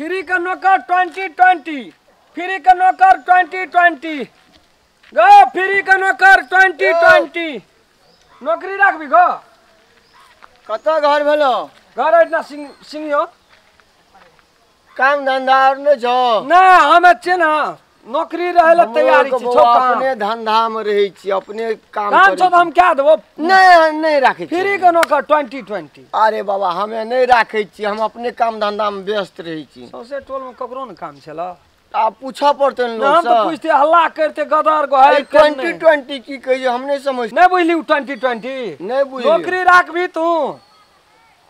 Free के नौकर 2020, free के नौकर 2020 गो, फ्री के नौकर 2020। नौकरी राखबी गो? कतऽ घर भेलो? घर एहिठिना सिंहियो। काम धंधा और नहीं छौ? ना हम छियै ना, नौकरी रहै लए तैयारी छी। अपने धंधा में रहै छी, अपने काम काम छौ तऽ हम क्या देबो? नहीं नहीं राखै छी फ्री के नौकर 2020। अरे बाबा हमे नहीं राखै छी, हम अपने काम धंधा में व्यस्त रहै छी। सौंसे टोल में ककरो ने काम छला, आब पूछऽ पड़तै लोग हम तो पूछते हल्ला करते गदर गोहर। 2020 की कहियो हम नहीं समझ। नहीं बुझली 2020? नहीं बुझली। नौकरी राखबी तू?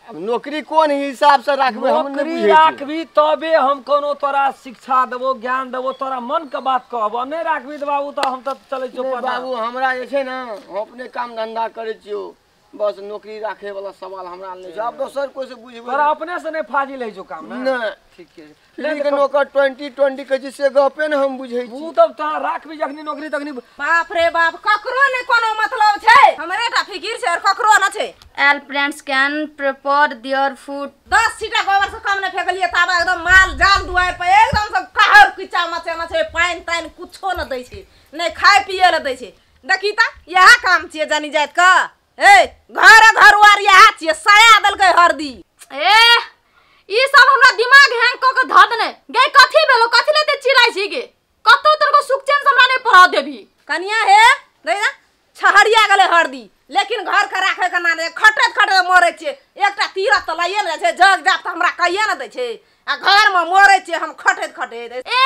नौकरी कोन हिसाब से राखबे हम नहीं नौकरी राखबी तबे हम कोनो तोरा शिक्षा देबो, ज्ञान देबो, तोरा मन के बात कहबो। नहीं राखबी त बाबू त हम त चलै छियो। बाबू हमरा जे छै ना, हम अपने काम धंधा करै छियो, बस नौकरी राखे वाला सवाल हमरा नहीं छै। आब दोसर कोई से बुझबे तोरा अपने से नहीं फाजिल है जो काम ना। नहीं ठीक है। फ्री के नौकर 2020 के से गपे न हम बुझै छी। उ तब तोरा राखबी जखनी नौकरी तखनी। बाप रे बाप, ककरो ने कोनो मतलब छै, हमरे टा फिकिर छै और ककरो न छै। All plants can prepare their food. 10 छीटा गोबर से कम नहीं फेकलिए ताबा एकदम माल जाल दुआर पर एकदम सब कहर किचा मचेना छै, पानि तानि कुछो न दै छै, नहीं खाय पिए ल दै छै। देखी त इएह काम छियै जानी जात का। ए घर घर वार इएह छियै, साया देलकै हरदी। ए ई सब हमरा दिमाग हैंग क के ध देने गे। कथी भेलो, कथी लेते चिल्लाइ छी गे? कतौ तोर को सुख चैन से हमरा नहीं पढ़ा देबी। कनिया हे दै ना छहरिया गेलै हरदी, लेकिन घर के राखे के ना खटैत खटैत मरै छियै। एकटा तीरथ तऽ लाइए ने जाइ छै, जग जाप तऽ हमरा कहिए ने दै छै, आ घरमे मरै छियै हम खटैत खटैत। ए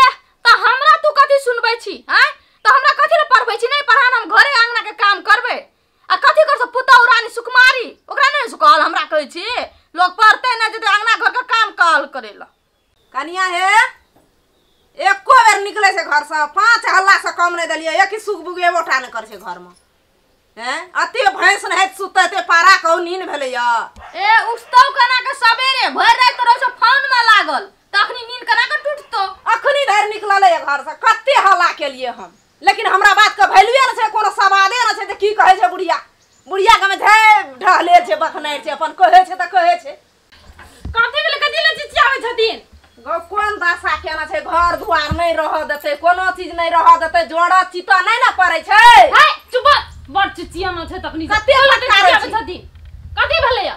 तऽ हमरा तू कथी सुनबै छी? आँय तऽ हमरा कथी ले पढ़बै छी? नहीं पढ़ा हम घरे आंगना के काम करबै। आ कथी कर से पुतहु रानी सुकुमारी ओकरा नहीं सुकल हमरा कहै छी लोग पढ़ते ना जेतै आंगना घर के काम काल करै ला। कनिया हे एको बेर निकलै छै घर से, 5 हल्ला से कम नहीं देलियै, एक सुख बुगेबो टा नहि करै छै घरमे। हैं अते भैंस नहैत सुतते पारा कहू नीन भेलैया। ए उठतौ केना के सबेरे, भरि राति रहै छौ फोन में लागल, तखनी नीन केना के टूटतौ? अखनी धरि निकललै घर से, कते हल्ला केलियै हम, लेकिन हमरा बात के वैल्यूए न छै, कोनो सवादे न छै जे की कहै छै बुढ़िया। बुढ़िया के में झे ढहले छै, बखनै छै, अपन कहै छै तऽ कहै छै। कथी भेलै, कथी ले चिचियाबै छथिन? गौ कोन दशा केना छै, घर दुआर नहीं रह देतै, कोनो चीज नहीं रह देतै, जोड़ा चिता नहीं ने पड़ै छै। हे चुप, बड़ चिचियाना छै तखनी। कते लटकारै छथिन? कथी भेलैया?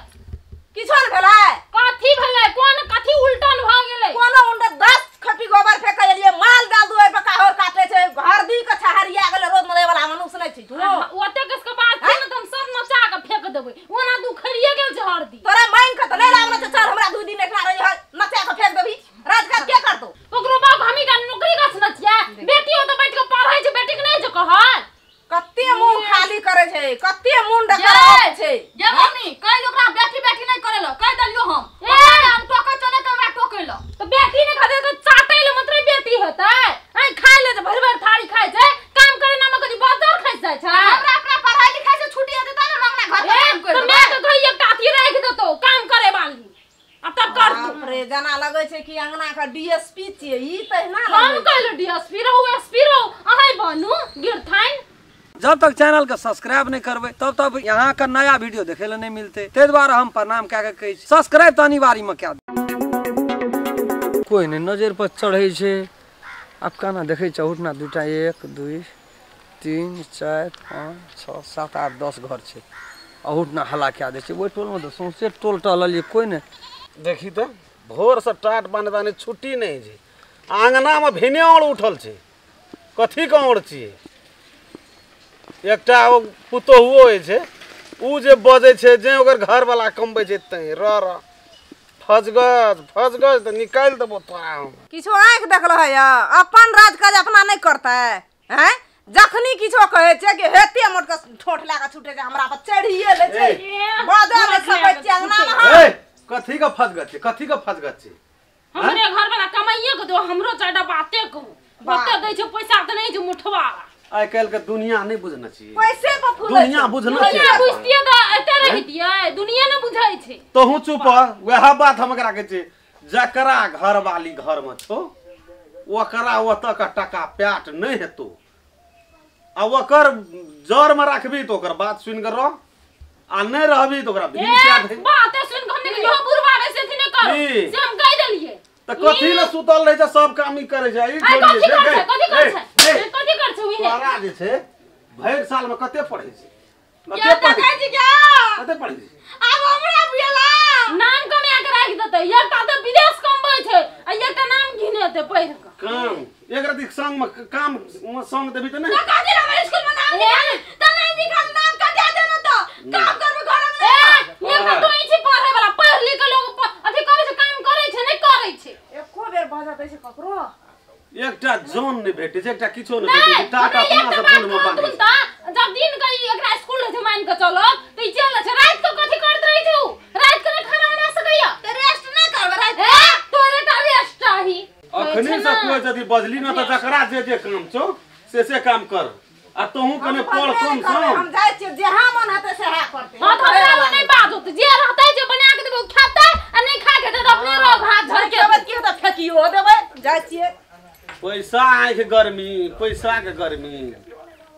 किछो ने भेलै। कथी भेलै? कोन कथी उल्टन भऽ गेलै? कोनो उल्टन 10 खपी गोबर फेकै एलियै, माल जाल दुआर पर काहोर काटै छै, हरदी के छहरिया गेलै, रोज मरै वाला मनुष्य नहि छै तू। ओते कस के बात छै ने तऽ हम सब नचा के फेक देबै, ओना दुखरिये गेल छै हरदी। तोरा मांगि के तऽ नहि लाबना छै, चल हमरा 2 दिन एकला रही नचा के फेक देबी, राजकाज के करतौ? ओकरो बाप हमी का नौकरी गाछ नचिया, बेटी ओतऽ बैठ के पढ़ै छै, बेटी के नहि छै कहल। कते मुंह खाली करे छै, कते मुंह डकराबै छै। ये मम्मी कहि ओकरा बेटी बेटी नहि करै ल, कहि देलियो हम। ए हम टोकै चले त हमरा टोकै ल। त बेटी ने खातिर के चाटै ल मतलब बेटी हेतै? आइ खाइ ले त भरि भरि थारी खाइ छै, काम करे नाम कथि बाजार खाइ जाइ छै। हमरा अपना पढ़ाई लिखाई से छुट्टी हेतै त ने हम अपना घर के काम करबै। त मैं त कहि एकटा अथी राखि देतौ काम करे वाली, अब तब कर तू। बाप रे जना लगै छै कि अंगना के डीएसपी छियै ई, तहिना हम कहलु डीएसपी रहू एसपी रहू अहै बनू गिरथाइन। जब तक चैनल के सब्सक्राइब नहीं करबे तब तक यहाँ का नया वीडियो देखे ला नहीं मिलते, ते द्वारा हम प्रणाम क्या के कहै छी सब्सक्राइब तो अनिवार्य में क्या। कोई नहीं नजर पर चढ़ै छै, आब केना देखै छै उठना 2 1 2 3 4 5 6 7 8 10 घर छै, अहुटना हल्ला कए दै छै। ओहि टोलमे तऽ सौंसे टोल टहललियै कोई नहीं। देखी तऽ भोर से टाट बान्ह बान्ह छुट्टी नहीं छै, आंगनामे भिने औड़ उठल छै, कथी के औड़ छियै? एकटा ओ पुतोहुओ होइ छै, उ जे बजै छै जे ओकर घरवला कमबै छै तैं र र फजगज फजगज तऽ निकालि देबो तोरा हम। किछो आँखि देखल है अपन राजकाज अपना नहीं करतै हैं? जखनी किछो कहै छै कि हेते मोट के ठोठ लए के छूटे छै, हमरा पर चढ़िए लै छै, बजऽ नहि सकै छियै अंगनामे हम। ए कथी के फजगज छै, कथी के फजगज छै? हमरे घरवला कमाइए के दो, हमरो चारिटा बाते कहू, ओते दै छै पैसा तऽ नहि छै मुठवा। आइ काल्हि के दुनिया नहीं बुझना चाहिए, पैसे पर फूलै दुनिया बुझना चाहिए। दुनिया बुझतियै तऽ एते रहितियै, दुनिया नहि बुझै छै। तोहू चुप, वएह बात हम एकरा कहै छियै, जकरा घरवाली घरमे छौ ओकरा ओतऽ के टका पैट नहि हेतौ, आ ओकर जरमे राखबी तऽ ओकर बात सुनि कऽ रह, आ नहि रहबी तऽ ओकरा भिन कए दही। बाते सुनि कऽ हम नहि, इहो बुढ़वा रहै से अथी नहि करू, से हम कहि देलियै। त कथि ले सुतल रहे छै सब काम ई करे छै ई कथि कर छै कथि कर छै कथि कर छै उहे तोरा जे छै भरि साल में कते पढ़ै छै कते पढ़ै छै क्या कते पढ़ै छै आब हमरा बुझला नाम कमा के राखि देतै एकटा त विदेश कमबै छै आ एकटा नाम घिनेतै पढ़ि के काम एक राति संग में काम संग देबी त नहीं त कथि ले हमर स्कूल में नाम लिखा त नहीं लिखा नाम कटा देना त काम करबे घर में एकटा तो ई छै पढ़ै वाला पढ़ लिख के लोग अथि करै छै काम करै छै नहीं करै छै एको बेर बजत छै ककरो एकटा जोन नहीं भेटै छै एकटा किछो नहीं भेटै छै टाटा अपना से फोन में बांधै त जब दिन के एकरा स्कूल रहै छै मान के चलो त ई चल छै रात के कथि करत रहै छै रात के खाना बना सकैया त रेस्ट ना करबे रात तोरे टा रेस्ट चाही अखनी से कोई यदि बजली ना त जकरा जे जे काम छौ से काम कर आ तोहू कने पढ़ कम सम हम जाइ छियै जेहा मन हेतै सेहा करतै हां त हमरा नहीं बाजत जे रहतै जे बना के देबो खेतै आ नहीं खा के त अपने रोग हाथ धर के देबै की त फेकियो देबै जाइ छियै पैसा आँख गर्मी पैसा के गर्मी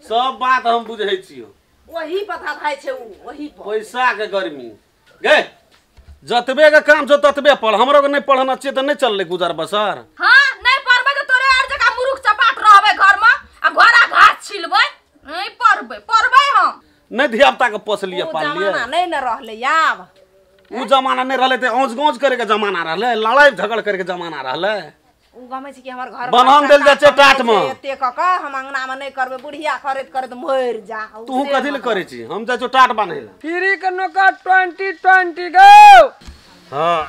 सब बात हम बुझै छियो वही पता थाय छै उ वही पर पैसा के गर्मी गे जतबे के काम छौ ततबे पढ़ हमरो के नहीं पढ़ना छियै त नहीं चललै गुजर बसर हां नहीं पढ़बै त तोरे आर जका मुरुख चपाट रहबै घर में आ घोड़ा घास छिलबै नहीं पढ़बै पढ़बै हम नहीं धिया पुता के पोसलिए पाललिए जमाना नहीं न रहलै आब उ जमाना नहीं रहलै त औंच गौंच करे के जमाना रहलै लड़ाई झगड़ करे के जमाना रहलै उ गमै छै कि हमर घर बनहन देल जाइ छै टाट में एते क क हम अंगना में नहीं करबै बुढ़िया करैत करैत मरि जा तू कथि ले करै छी हम जाइ छौ टाट बान्है ला फ्री के नौकर 2020 गो हां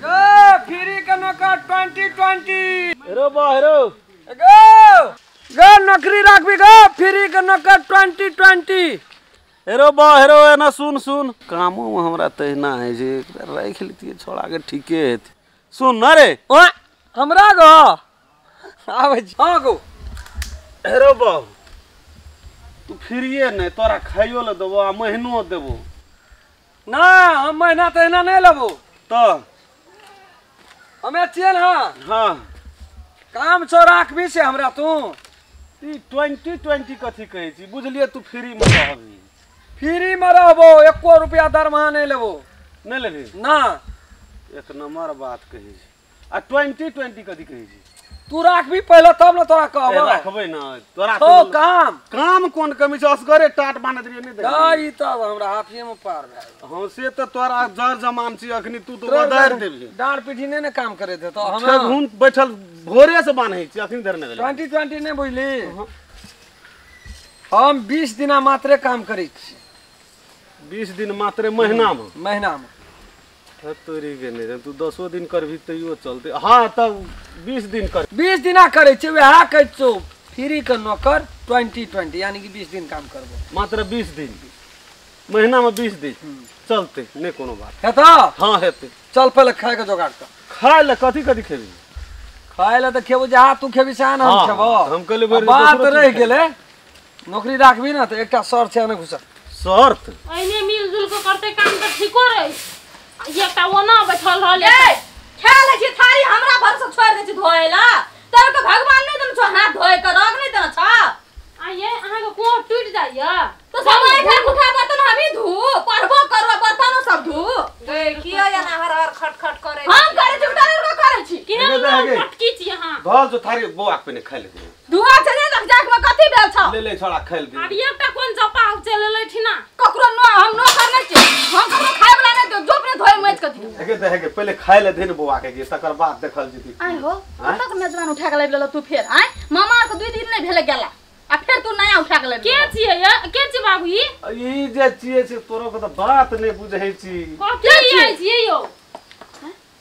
गो फ्री के नौकर 2020 हेरो बा हेरो गो गो नौकरी राखबी गो फ्री के नौकर 2020 हेरो बा हेरो एना सुन सुन कामो हमरा तहिना है जे राखि लितियै छोड़ा के ठीके हेतै सुन न रे ओ हमरा गो आबै छी हां गो हेरो बा तू फ्रीए नहीं तोरा खाइयो ले देबो आ महीनो देबो ना हम महीना तहिना नहीं लेबो तो हमे छियै ना हां काम छौ राखबी से हमरा तू ई 2020 कथी कहै छी बुझलियै तू फ्री में रहबी फ्री में रहबो एको रुपया दरमाहा नहीं लेबो नहीं लेबी ना एक नंबर बात कहै छी आ 2020 कथी कहै छी तू राखबी पहिले तब न तोरा कहबो राखबै ना तोरा तो काम काम कोन कमी छै असगरे टाट बान्हत रहियै नहीं देखी ई त हमरा हाफिए में पार भए हां से त तोरा जर जमान छी अखनी तू त उधार देबी डाँड़ पीठी नहीं ने काम करे दे तो हम ठेहुन बैठल भोरे से बान्है छी अखनी धर नहीं भेलै 2020 नहीं बुझली हम 20 दिना मात्रे काम करै छी 20 दिन मात्रे महीना में महीना में तोरी के नहीं तू 10 दिन करबी तैयो चलते हां तब 20 दिन कर 20 दिना करै छी वएह कहै छौ फ्री के नौकर 2020 यानी कि 20 दिन काम करबो मात्र 20 दिन महीना में 20 दिन चलते नहीं कोनो बात हेतौ हां हेतै चल पहिले खाय के जोगाड़ कर खाय ले कथी कथी खेबी खाय ले त खेबो जहाँ तू खेबी सएह न हम खेबो हम कहले बात रहि गेलै नौकरी राखबी ना त एकटा शर्त छै ने घुसल शर्त एने मिलजुल के करते काम त ठीको रही एकटा ओना बैठल रहल ए खा ले छी थारी हमरा भरोसे छोड़ दे छी धोए ला तोर के भगवान नहीं देने छो हाथ धोए के रग नहीं देने छ आ ये अहाँ के कोर टूट जाइया तो सब घर उठा बर्तन हमी धू पढ़बो करबो बर्तनो सब धू ए किया ना हर हर खट खट करे हम करे छी उतारे के करे छी केहन पटकी छी अहाँ धल जो थारी बौआ के पहिने खाइ ले धुआ चले तक जाक में कथी भेल छ ले ले छोड़ा खाइ ले अब एकटा कोन जपा चले ले ठिना ककरो नो हम नो करने छी हम ककरो खाय वाला नहीं दो जो अपने धोए मच के दी हेगे दे हेगे पहले खाइ ले दे ने बौआ के तकर बाद देखल जेती आइ हो कतक मेजबान उठा के लाबि लेलो तू फेर आइ मामा के 2 दिन नहीं भेल गेला आ फेर तू नया उठा के लाबि के छियै ये के छी बाबू ई जे छियै से तोरो के त बात नहीं बुझै छी कथी छियै छियै यो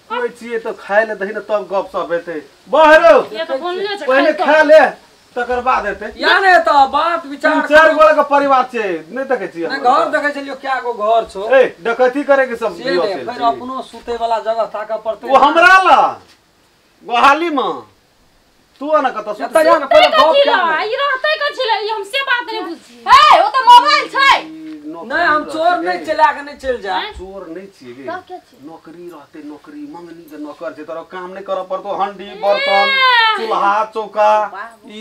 कोई छियै त खाइ ले दही ने तब गप सप हेतै बहरो ये त बोलले छै पहले खा ले तकर बाद हेतै या ने त बात विचार चार गोला के परिवार छै नहीं देखै छियै नहीं घर देखै छलियो क्या गो घर छौ ए डकैती करे के सब से ने फेर अपनो सुते वाला जगह ताके पड़तै ओ हमरा ला गोहाली में तू आना कत सुत एतऽ जा ने पहिले गप कथी क्या ला ई रहतै कथी ला ई हम से बात नहीं बुझी ए ओ त मोबाइल छै नहीं हम चोर नहीं चला के नहीं चल जा चोर नहीं छियै गे नौकरी रहते नौकरी मंगनी के नौकर छै तोरा काम नहीं करऽ पड़तो हंडी बर्तन चूल्हा चौका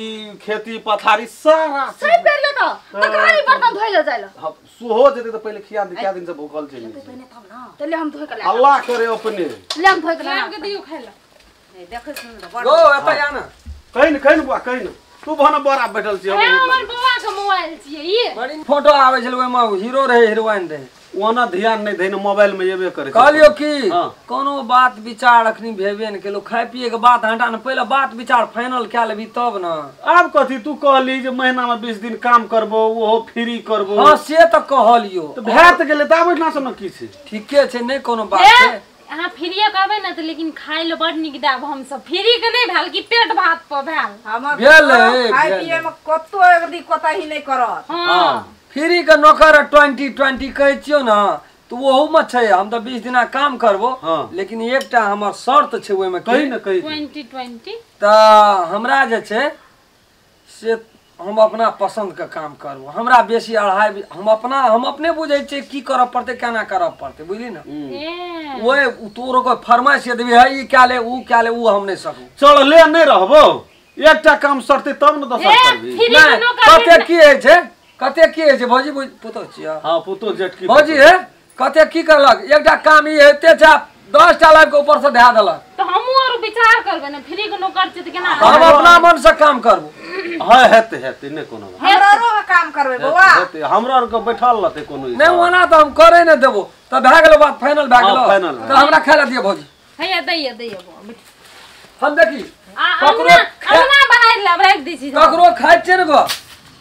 ई खेती पथारी सारा सही कर ले त तकारी बर्तन धोइ ले जाइल हम सुहो जेतै त पहिले खिया दे क्या दिन से भूखल छै पहिने तब ना त ले हम धोइ के ला अल्लाह करे अपने ले हम धोइ के ला के दियो खाइ ला देखै सुन बड़ गो एतऽ आ ना कहि न कहि न बुआ कहि न तू भन बड़ा बैठल छी हमर बौआ के मोबाइल छियै ई बड़ी फोटो आबै छल ओहिमे हीरो रहे हीरोइन रहे ओना ध्यान नहीं देने मोबाइल में एबे करे कहलियो कि कोनो बात विचार अखनी भेबे न केलो खाय पिए के बात हटा न पहिले बात विचार फाइनल कए लेबी तब न आब कथी तू कहली जे महीना में 20 दिन काम करबो ओहो फ्री करबो हां से त कहलियो त भए त गेलै त आब एना से न की छै ठीके छै नै कोनो बात छै अहाँ फ्रीए कहबै न त लेकिन खाय ले बड़ नीक दाब हम सब फ्री के नहीं भेल कि पेट भात पर भेल हमर भेल खाय पिए में कतो एक दी कोताही नहीं करत हां फ्री के नौकर 20 20 कहै छियो न तो ओहू में छै हम त 20 दिना काम करबो हाँ। लेकिन एकटा हमर शर्त छै ओहिमे कहि न कहि 20 20 त हमरा जे छै से हम अपना पसंद के काम करबो हमरा बेसी अढ़ाई हम अपने बुझै छियै की करऽ पड़तै केना करऽ पड़तै बुझली न ओए तोरो के फरमाइश देबी है ई क्या ले ऊ क्या ले ऊ हम नहीं सकू चढ़ले नहीं रहबो एकटा काम सरतै तब न दोसर करबी कते की होइ छै कते की होइ छै भौजी पुतोह छियै हां पुतोह जेठकी भौजी हे कते की करलक एकटा काम ई हेते छै 10 टा लाख के ऊपर से धया देलक त हमहु और विचार करबै ने फ्री के नौकर छै त केना हम अपना मन से काम करबो हां हेते हेते नै कोनो बात हमरा आरो के काम करबै बौआ हेते हमरा आर के बैठल रहते कोनो नै ओना त हम करे नै देबो त भए गेलो बात फाइनल भए गेलो त हमरा खाय ला दियो भौजी हैया दैया दैया बौआ हम देखी ककरो अंगना बाहर ला राख दै छी ककरो खाइ छै ने गो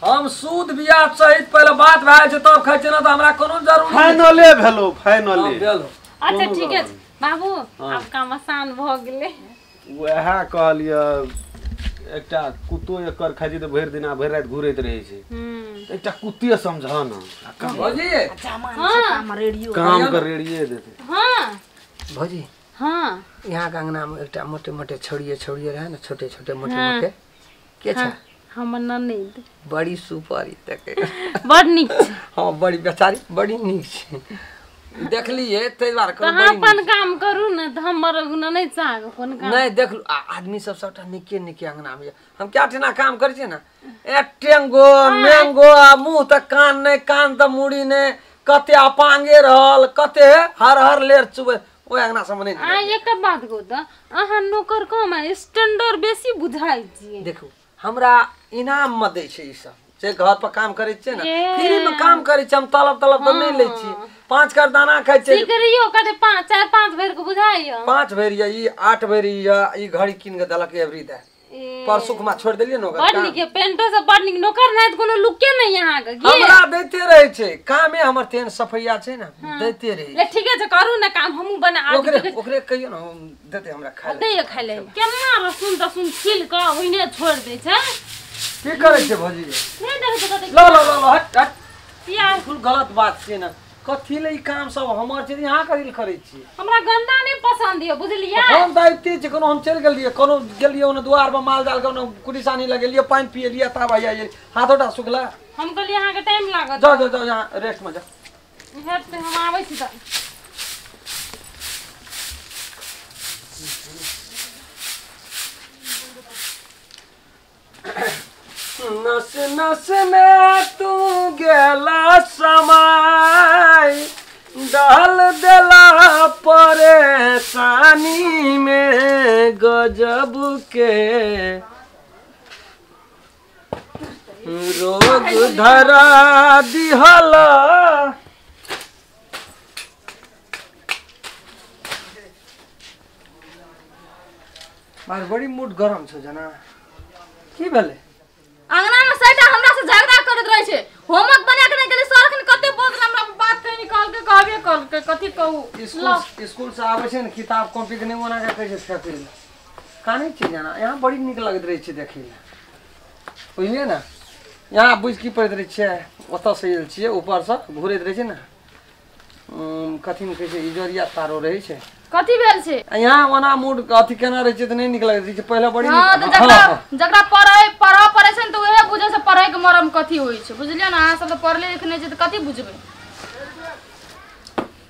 हम सूद ब्याज सहित पहले बात भए छै तब खाइ छै ना त हमरा कोनो जरूरी फाइनले भेलो फाइनले भेलो अच्छा ठीक है बाबू आब काम आसान भ गेलै वएह कहलियै एकटा कुत्तो एकर खाइ छै त भरि दिन आ भरि राति घुरैत रहै छै एकटा कुत्ते समझा न भौजी काम रेडियो काम कर रेडियो देते हां भौजी हां यहाँ के अंगना में एकटा मोटे मोटे छड़िए छड़िए रहे ना छोटे छोटे मोटे मोटे के छै हमर ननैद बड़ी सुपर ई तक बड़ नीक छै हां बड़ी बेचारी बड़ी नीक छै देखलिए तै दुआरे त अहाँ अपन काम करू न त हमर ननैद से अहाँके कोन काम नहीं देखलू आदमी सब सबटा निके निके अंगना में हम क्या ठिना काम करै छियै ना ए टेंगो मेंगो आ मुंह त कान नै कान त मुड़ी नै कते अपांगे रहल कते हर हर लेर चुबे ओइ अंगना सब नै आ एकटा बात कहू त अहाँ नौकर कम आ स्टैंडर्ड बेसी बुझाइ छियै देखू हमरा इनाम में दै छै ई सब जे घर पर काम करै छियै ना फ्री में काम करै छियै हम तलब तलब त नहीं लै छी 5 कर दाना खाइ छियै सिकरियो कते 5 4 5 भरि के बुझाइयो 5 भरि या ई 8 भरि या ई घड़ी कीन के देलक एवरी डे परसुक मा छोड़ देलियै नौकर बड़ नीक पेंटो सब बड़ नीक नौकर नै त कोनो लुके नै अहाँ के हमरा दैते रहै छै कामे हमर तेहन सफैया छै ना दैते रहै ले ठीके छै करू ना काम हमहु बना ओकरे ओकरे कहियो ना देते हमरा खाय दैयो खाय ले केना रसुन तसुन छील के ओहिने छोड़ दै छै की करै छै भौजी नै देखै छै कते ल ल ल हट हट प्याज बिल्कुल गलत बात छै ना कथी ले ई काम सब हमर छै यहाँ कथी ले करै छी हमरा गंदा नहीं पसंद यो बुझलियै हम त आबिते छी कोनो हम चलि गेलियै कोनो गेलियै ओने दुआर पर माल जाल के ओने कुटी सानी लगेलियै पानि पिएलियै तब आइ आइ हाथोटा सुखला हम कहलियै अहाँ के टाइम लागत जाओ जाओ जाओ यहाँ रेस्ट में जाओ हेत हम आबै छी त नस नस में तू गेला समाय डाल देला परेशानी में गजब के रोग धरा दिहला मार बड़ी मूड गरम छौ जना की भेलै अंगना में सैटा हमरा से झगड़ा करत रहे छै होमवर्क बना के नहीं गेलै सर अखन कते बोलत हमरा बात कहि निकाल के कहबे कहलकै कथि कहू स्कूल से आबै छै ने किताब कॉपी के नहीं ओना के कहै छै फेकै ले कानै छै जना यहाँ बड़ी नीक लगैत रहै छै देखै ले बुझलियै ने यहाँ बुझि की पड़ैत रहै छियै ओतऽ से आयल छियै ऊपर से घुरैत रहै छै ने कथी मे कहै छै इजोरिया तारो रहै छै कथि भेल छै यहाँ ओना मूड अथी केना रहै छै त नहीं नीक लगैत रहै छै पहिले बड़ी हां त जकरा जकरा पढ़ै पढ़ऽ पड़ै छै ने त उहे बुझै छै पढ़ै के मरम कथि होइ छै बुझलियै ने अहाँ सब त पढ़ले लिखने छै त कथि बुझबै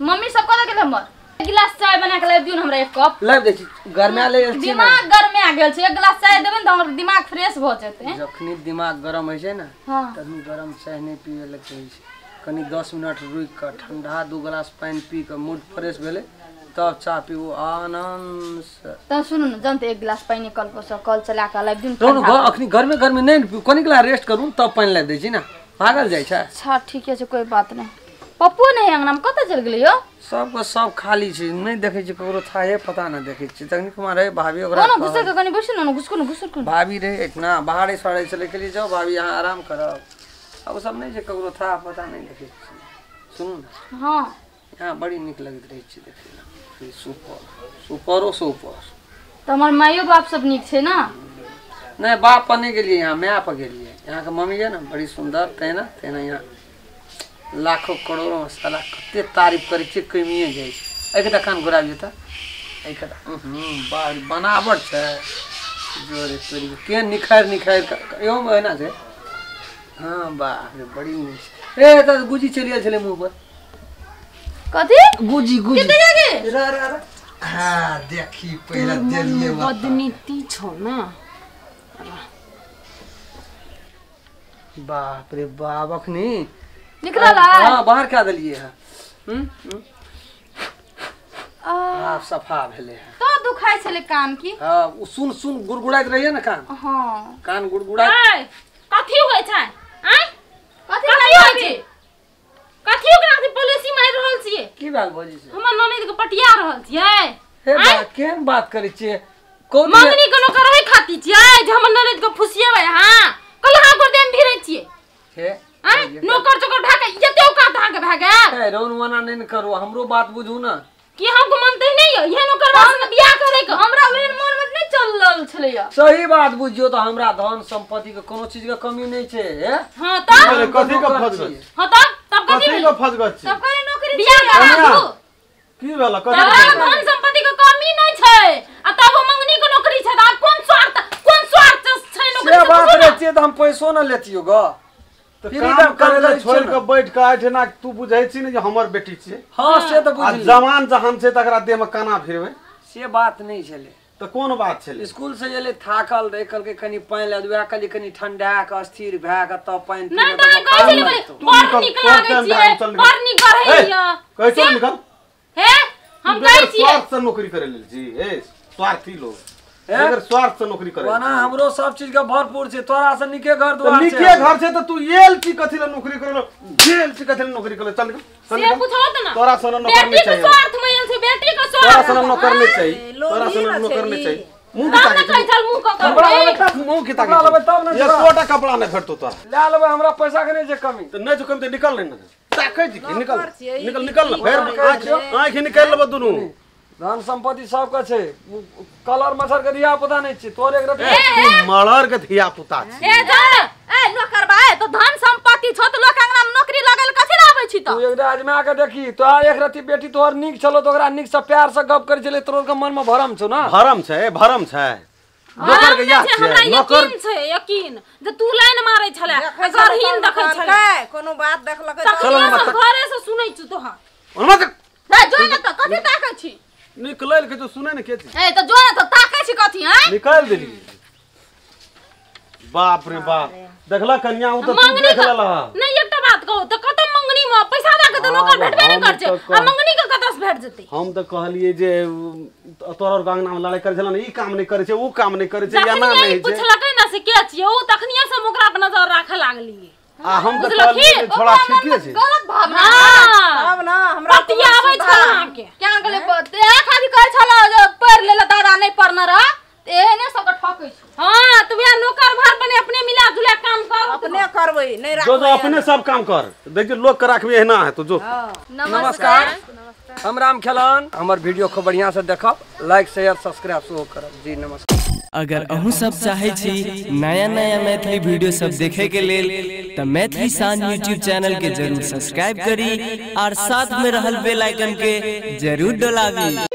मम्मी सब कतऽ गेल हमर एक गिलास चाय बना के लाबि दियौ ने हमरा एक कप लाबि दै छी गरमा ले छी दिमाग गरमा गेल छै एक गिलास चाय देबै ने त हमर दिमाग फ्रेश भऽ जेतै जखनी दिमाग गरम होइ छै ने तखनी गरम चाय नहि पियै लए कहै छै कनी 10 मिनट रुकि कऽ ठंडा 2 गिलास पानि पी कऽ मूड फ्रेश भेलै तब चाय पीबू आनंद से। त सुनु न जनते एक गिलास पानी कल पर से कल चला के लाइब दिन। रोनु अखनी गर्मी गर्मी नहीं पीबू, कनिक ला रेस्ट करू तब पानी ला दै छी ना, भागल जाइ छै। अच्छा ठीक छै कोई बात नहीं। पप्पू नहीं अंगना में कत चल गेलै यो? सबके सब खाली छै, नहीं देखै छी ककरो थाहे पता नहीं देखै छी। तखनी कुमार रहे भाभी ओकरा कोनो घुसर के कनी बैसु न, घुसकु न घुसकु भाभी रहे इतना बाहरे सड़े चले के लिए जाओ भाभी यहाँ आराम करब। अब सब नहीं छै ककरो था पता नहीं देखै छी। सुनू न हां यहाँ बड़ी नीक लगैत रहै छै देखै सुपर सुपरो सुपर। त हमर माइयो बाप सब नीक छै ना? नहीं बाप पर नहीं गेलियै, यहाँ my पर गेलियै। यहाँ के मम्मी है ना बड़ी सुंदर, तेना तेना यहाँ लाखों करोड़ों साला कते तारीफ करै छै कमिए जाइ छै। एकटा कान घुराबियै त एकटा बाहर बनावट छै जोरे तोरी के निखार निखार इहो मे एना छै। हां बाप रे बड़ी नीक। ए त गुजी चलि गेल छलै मुंह पर। कथी गुजी गुजी कते जागे? रा रा रा हां देखी पहिला देलियै बदनीति छौ ना। बाप रे बाप अखनी निकलल है। हां बाहर क्या देलियै है। आब सफा भेलै है। तो दुखाइ छलै कान की? हां उ सुन सुन गुड़गुड़ाइत रहिए ना कान। हां कान गुड़गुड़ाइत। कथी होइ छै आय? कथी होइ छै? कथी ओकरा से पॉलिसी मारि रहल छियै? की भेल भौजी से? हमर ननैद के पटिया रहल छियै। हे बा केहन बात करै छियै? कोन मंगनी कोनो करहे खाती छियै जे हमर ननैद के फुसिएबै? हां कलहा गोर देम भिरै छियै। हे आय नौकर चोकर भए के एते औकात अहाँके भए गेल? ए रौनवाना नहि करू, हमरो बात बुझू ना। कि हमको मनते नहीं यो ये नौकर से बियाह करे के हमरा ओहन मन में नहीं चल रहल छलैया। सही बात बुझियो त हमरा धन संपत्ति के कोनो चीज के कमी नहीं छै। हां त कथी के फसगत? हां त तब कथी के फसगत छै? तब करे नौकरी बियाह करा दू। की भेल? कथी धन संपत्ति के कमी नहीं छै आ तब मंगनी के नौकरी छै त आब कोन स्वार्थ, कोन स्वार्थ छै नौकरी से बात रे छै त हम पैसो न लेतियो ग। त काम करे ले छोड़ के बैठ के आठना तू बुझै छी ने जे हमर बेटी छै। हां से त बुझली। आ जवान जहान छै तकरा देह में काना फिरबै से बात नहीं छलै। त कोन बात छलै? स्कूल से एले थाकल रहे, कहलकै कनी पानि ला दू, कहली कनी ठंडा के अस्थिर भए के तब पानि पी। नहीं त कहै छलै बड़ नीक लागै छियै, बड़ नीक रहैया। कहै छौ निकल। हे हम कहै छियै स्वार्थ से नौकरी करे लेल छी। ए स्वार्थी लोग अगर स्वार्थ से नौकरी करे ओना हमरो सब चीज के भरपूर छै, तोरा से निके घर द्वार छै। निके घर छै त तू एल छी कथि ले नौकरी करे, जेल छी कथि ले नौकरी करे? चल निकल चल से पूछो त ना। तोरा सन नौकर नहीं चाहिए। बेटी के स्वार्थ में एल छै, बेटी के स्वार्थ। तोरा सन नौकर नहीं चाहिए, तोरा सन नौकर नहीं चाहिए। मुंह के ताके चल मुंह के कपड़ा मुंह के ताके तब ना एकोटा कपड़ा नहीं भेटतो तोरा। ले लेबै, हमरा पैसा के नहीं छै कमी। त नहीं छै कमी त निकल नहीं ना। ताकै छी की निकल निकल निकल ना, फेर आंख निकाल लेबै दुनू। धन संपत्ति सबके छै, कलर मच्छर के धिया पुता नहीं छै, तोर एक रति तू मरर के धिया पुता छै। ए जा ए नौकर भाई तो धन संपत्ति छौ त लोक अंगना में नौकरी लगल कथि ला आबै छी? त तू एक आजमा के देखी तोहर एक रति बेटी तोहर नीक छलो त ओकरा नीक से प्यार से गप करै छलै, तोर के मन में भरम छौ ना? भरम छै, भरम छै। नौकर के याद छै, नौकर छै यकीन जे तू लाइन मारै छले गरहीन देखै छले कोनो बात देखलकै त घरे से सुनै छु तोहर। ओनमा ए जो न त कथि ताकै छी? निकलल के तो सुने ने के छी। ए त जो न त ताकै छी कथि? हैं निकाल देली। बाप रे बाप देखला कन्या उ त तू देख लेला। नहीं एकटा बात कहू त कत मंगनी में पैसा दा के त नौकर भेटबे नै कर छै आ मंगनी के कत से भेट जेतै? हम त कहलिए जे तोर और अंगना में लड़ाई करे छल न, ई काम नै करे छै उ काम नै करे छै एना नै छै। पुछलकै ना से के छियै उ तखनिया से हम ओकरा पर नजर राखे लागलिए। आ हम त कहलिए जे छोड़ा ठीके छै। गलत भावना तब ना हमरा पतियाबै छल अहाँ के केना कहले ते खाली कहै छल जे पढ़ लेला दादा नहीं पढ़ने रह एहने सबके ठकै छै। हां त वएह नौकर भार बने अपने मिला जुला काम कर, अपने करबै नहीं जो जो अपने सब काम कर देखियो लोग के राखबे एहना है तो जो। नमस्कार, हम राम खेलन। हमर वीडियो को बढ़िया से देखब, लाइक शेयर सब्सक्राइब सेहो करब जी। नमस्कार। अगर अहूँ सब चाहे छी नया नया मैथिली वीडियो सब देखे के लेल त मैथिली शान यूट्यूब चैनल के जरूर सब्सक्राइब करी और साथ में रहल बेल आइकन के जरूर दबावी।